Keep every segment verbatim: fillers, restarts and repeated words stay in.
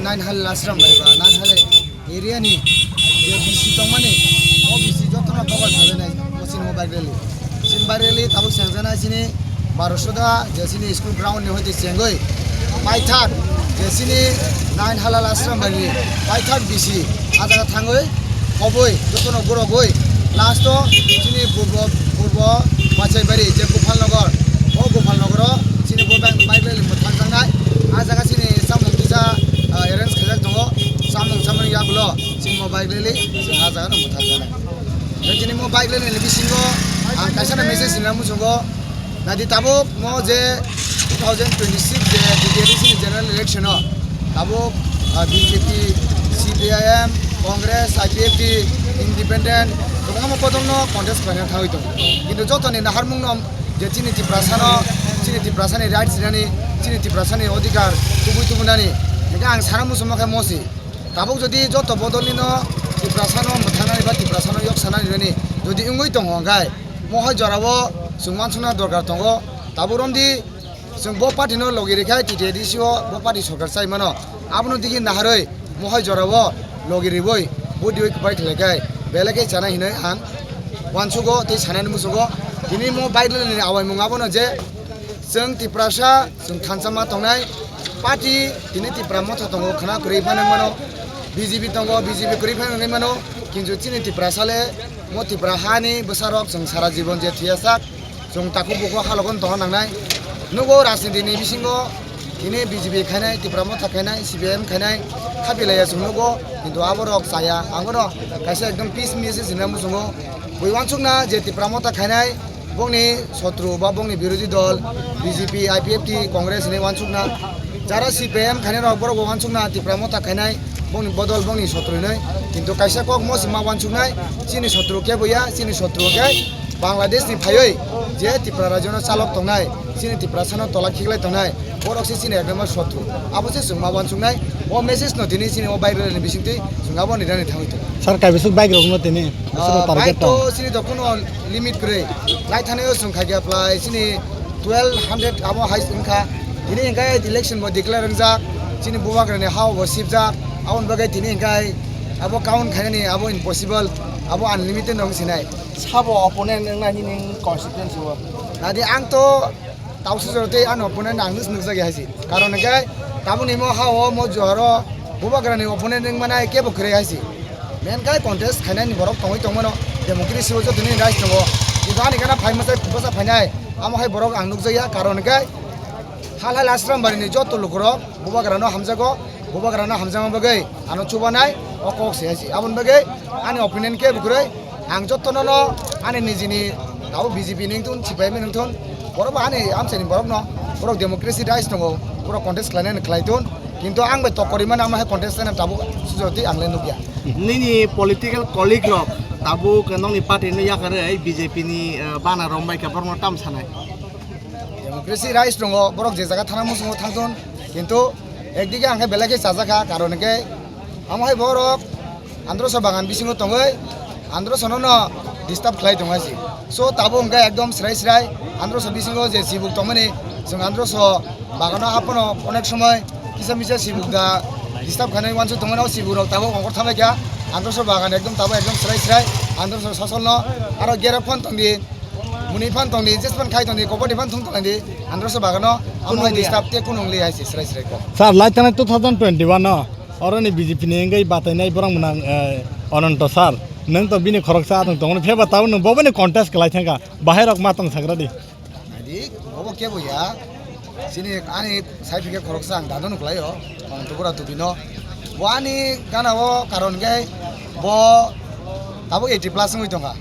Nine Hal Ashram bai ba Nine Hal area ni je B C tongmani, o B C jotono cover khainai bo chini mobile rally. Chini mobile rally tabuk sengjaknai chini Barosoda je chini school ground ni hoite chengwi paithak je chini Nine Halal Ashram bai ni paithak B C a jaga thangwi khobwi jotono gurogwi last o chini purbo purbo Pachaibari je Gopalnagar, o Gopalnagar o chini bo bike rally mwthangjaknai. A jaga chini samung kisa arrange khaijak tongo, samung samung yagulo chini bo bike rally chini a jaga no mwthangjaknai. Tei chini bo bike rally ni bisingo ang kaisa no message rina muchungo. Nadi tabuk mo je two thousand twenty-six je B J D C ni general election o tabuk, ah, B J P, C P I M, Congress, I P F T, Independent kwbangma bodol no contest khlaina thangwi tongo. Kintu jotoni naharmung no je chini Tiprasa no, chini Tiprasa ni rights rinani, chini Tiprasa ni odhikar tubui tubunani, hingke ang sana muchungma khe mosi. Tabuk jodi joto bodol ni no Tiprasa no mwthangnani ba Tiprasa no yok sanani rani jodi wngwi tongo hingke, mohai jora o chwng wansukna dorkar tongo. Tabuk romdi chwng bo party no logi rikha T T A D C o bo party sorkar chai mano. Abono digi naharwi mohai jora o logi riwi bo diwi kwbai khlai khai belai khe chanai hinwi ang wansugo tei sanani musugo. Tini mo bike rally ni awaimung abono je chwng Tiprasa chwng thansa ma tongnai party tini Tipra motha tongo khwna kwrwi phano mano, B J P tongo B J P kwrwi phano mano, kintu chini Tiprasa le mo Tipra hani bwsarok chwng sara jibon je thuya sak. Chwng takhuk bukhuk halogo tongna nangnai. Nugo rajniti ni bisingo tini B J P khainai, Tipra Motha khainai, C P I M khainai, khapi laiya chwng nugo, kintu aborok chaya. Ang bono kaisa ekdom peace message hinna muchungo. Bui wansukna je Tipra Motha khainai, bongni sotru ba bongni birodhi dol, B J P, I P F T, Congress hinwi wansukna. Jara C P I M khainai rok borok bo wansukna Tipra Motha khainai, bongni bodol bongni sotru hinwi. Kintu kaisa kok mo se ma wansuknai, chini sotru kebo ya, chini sotru khe Bangladesh ni phaiwi je Tripura rajyo no chalok tongnai, chini Tiprasa no tola khiklai tongnai, borok se chini ek number sotru. Abo se chwng ma wansuknai, o message no tini chini o bike rally ni bisingtwi chwng abo ni rani thangwi tongo. Sir, kaibisuk bike rok no tini Ah, target bike to tong. Chini to kuno limit kwrwi. Lai thani o chwng khaikha phlai chini twelve hundred abo hai wngkha. Tini hingkhe election bo declare wngjak, chini bubagrani ha bo sibjak, aboni bagwi tini hingkhe abo count khainani abo impossible, abo unlimited no wng sinai. Sabo opponent wngna nini constituency o? Nadi ang to tausi jora tei ani opponent ang nus nukjak ya hai si. Karon hingkhe tabukni mo ha o mo juharo bubagrani opponent wngmana kebo kwrwi hai si. Main khe contest khainani borok tongwi tongmano, democracy o jotoni rights tongo. Kintu ani gana phai mwsai bwsa phainai, amo hai borok ang nukjakya, karon hwnkhe hal hai Lasram barini joto lukurok bubagrano hamjago, bubagrano hamjakma bagwi ano chubanai o kok se hai se. Aboni bagwi ani opinion khe bwkrwi ang jotono no ani nijini tabuk B J P ni wngthun, C P I M ni wngthun, borok bo ani amchaini borokno, borok democracy rights tongo, borok contest khlainani khlai thun. Kintu ang bai tokkori mani amo hai contest khlaina tabuk sujoti ang le nukya. Nini political colleague rok tabuk nokni party no yakarwi B J P ni, eh, bana rombai khe borokno tam sanai? Democracy rights tongo, borok je jaga thana muchungo thangthun, kintu ekdige ang khe belai khe chajakha, karon hwnkhe amo hai borok androso bagan bisingo tongwi androsono no disturb khlai tongo hai se. So tabuk hwnkhe ekdom srai srai androso bisingo je sibuk tongmani, chwng androso bagano abono onek somoi kisa misa sibuk da disturb khainai uansuk tongmani, o sibuk rok tabuk ongkhor thamlaikha. Androso bagan ekdom tabuk ekdom srai srai, androso sosol no aro gerok phan tongdi, muni phan tongdi, jes phan khai tongdi, kobor di phan thung tongdi, androso bagano amo hai disturb te kunung li hai se srai srai kok. Sir, lai thani two thousand twenty-one no oroni B J P ni wngwi batainai borok mwnang, eh, Ananto sir. Nwng to bini khoroksa atwng tongmani phiyaba tabuk nwng bo bini contest khlai thangkha. Bahai rok ma tong sagra di. Naidi, bobo kebo ya. Chini ani side hwnkhe khoroksa ang dano nuklaio. Ang tubura tubino. Bo ani gana o karon hwnkhe bo tabuk eighty plus wngwi tongkha.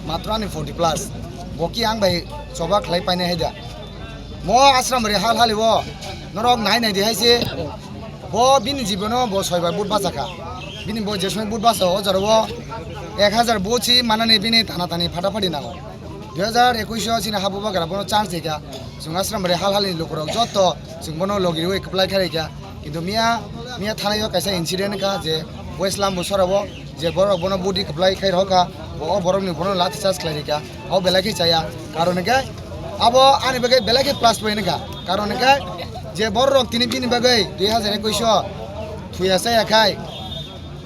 Matro ani forty plus. Bo ki ang bai choba khlai painai hai da. Mo Ashram ri hal hali o norok nai nai di hai se. Bo bini jibono bo soibar vote bachakha. Bini bo je somoi vote bacha o jora o ek hajar vote si manani bini thana thani phata phati nango. Dui hajar ekush o chini ha bubagra bono chance rikha. Chwng Ashram ri hal hali lukurok joto chwng bono logi riwi kwplai khairikha. Kintu miya, miya thanai o kaisa incident wngkha je West Lambu sora o je borok bono budi kwplai khai rokha, bo o borokni bono lathi charge khlai rikha, abo belai khe chaya. Karon hwnkhe abo ani bagwi belai khe plus point wngkha. Karon hwnkhe je borok tini bini bagwi dui hajar ekush o Puya chaya khai,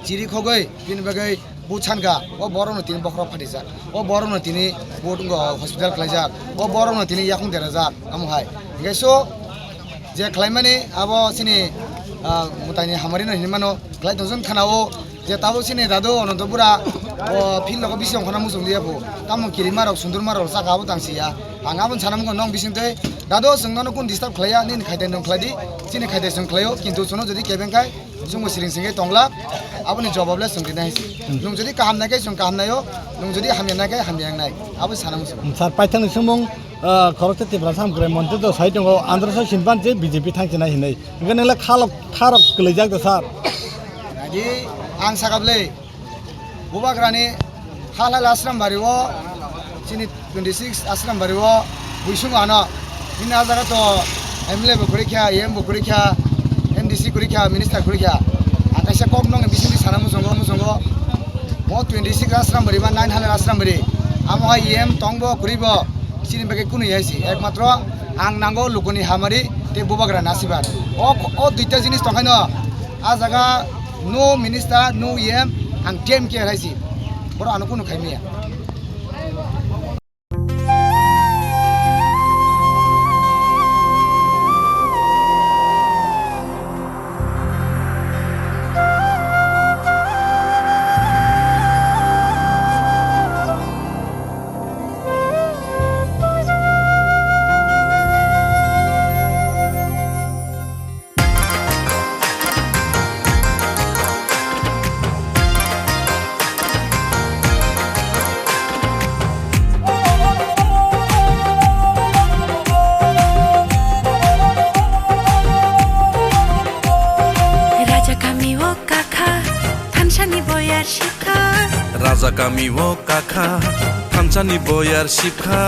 chiri khogwi, bini bagwi buchan kha, o borokno tini bokhorok phatijak, o borokno tini bo wngkha hospital khlaijak, o borokno tini yakung derajak, amo hai. Hingke so, je khlaimani abo chini, ah, mwtaini hamarino hinwi mano, khlai tongsa khana-o, je tabuk chini dadu Ananto Bura, o field rogo bising khana muchung liya bo, tamo kirima rok, sundurma rok saka abo tang siya. Ang aboni sana mungkha nong bising tei, dadu chwng nono kun disturb khlaiya, nini khaite nwng khlai di, chini khaite chwng khlaio, kintu chwngno jodi kebeng khai, chwngbo siring singwi tongla, aboni jobab le chwng rinai hai se. Nwng jodi kaham nai khe chwng kaham naio, nwng jodi hamya nai khe hamya wngnai, abo sana muchung. Sir, paithakni swngmung, ah, khoroksa Tipra Samgre Montri to sai tongo, Andhra Sosha Sinpan je B J P thangchinai hinwi. Hingke nwngle khalok, kharok kwlaijak da, sir? Adi, ang sakable, Bubagrani hal hal Asrambari o, chini twenty six Asrambari o, buisung ano, bini a jaga to M L A bo kwrwi kha, E M bo kwrwi kha, M D C kwrwi kha, minister kwrwi kha. Ang kaisa kok nokni bisingtwi sana muchungo, muchungo. Mo twenty six Asrambari ba nine hal hal Asrambari. Amo hai E M tongbo, kwrwibo, chini bagwi kunu ya si. Ekmatro ang nango lukuni hamari tei Bubagrani asirwad. O, o duita jinis tongkhaino, a jaga no minister, no E M, ang D M K hai si. Borok ano kunu khaimaya. Raja kami o kakha, thansani boyar shikha. Raja kami o kakha, thansani boyar shikha.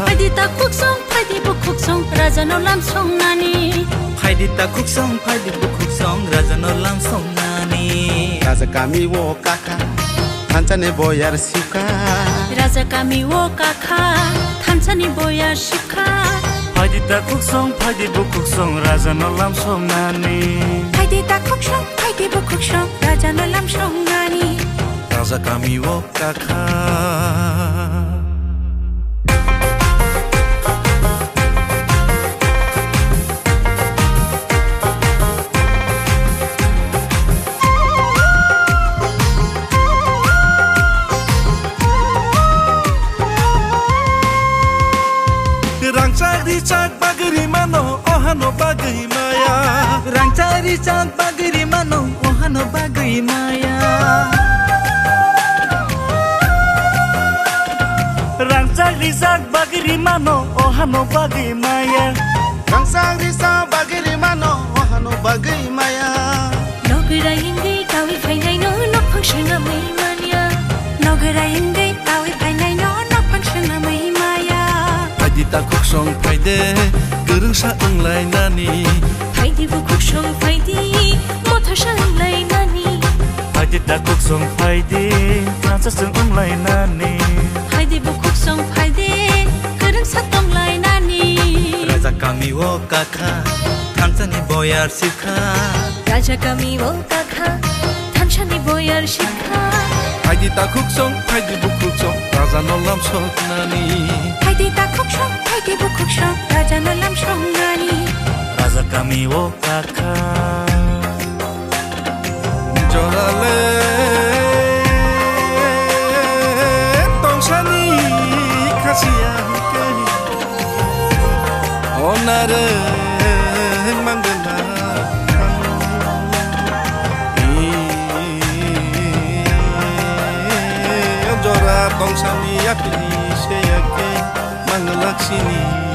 Phaidi ta khuksong, phaidi bukhuksong, raja no lam songnani. Phaidi ta khuksong, phaidi bukhuksong, raja no lam songnani. Raja kami o kakha, thansani boyar shikha. Raja kami o kakha, thansani boyar shikha. Phaidi ta khuksong, phaidi bukhuksong, raja no lam songnani. Phaidi ta khuksong, phaidi bukhuksong, raja no lam songnani. Raja kami o kakha. Rangchak richak bagwi rimano, ohano bagwi maya. Rangchak richak bagwi rimano, ohano bagwi maya. Rangchak rijak bagwi rimano, ohano bagwi maya. Rangchak rijak bagwi rimano, ohano bagwi maya. Nogwrai wngwi kawi phainaino, nokphang swnamwi manya. Nogwrai wngwi kawi phainaino, nokphang swnamwi maya. Phaidi ta khuksong phaide, kwrwngsa wnglainani. Phaidi bukhuksong phaidi, mothosa wnglainani. Phaidi ta khuksong phaidi, thansasong wnglainani. Phaidi bukhuksong phaidi, kwrwngsa tonglainani. Raja kami o kakha, thansani boyar shikha. Raja kami o kakha, thansani boyar shikha. Phaidi ta khuksong, phaidi bukhuksong, raja no lam songnani. Phaidi ta khuksong, phaidi bukhuksong, raja no lam songnani. Raja kami o kakha. Jorale tongsani khasiya hwnkhe. Onare mangwna jora tongsani yapini seyake manglaksini.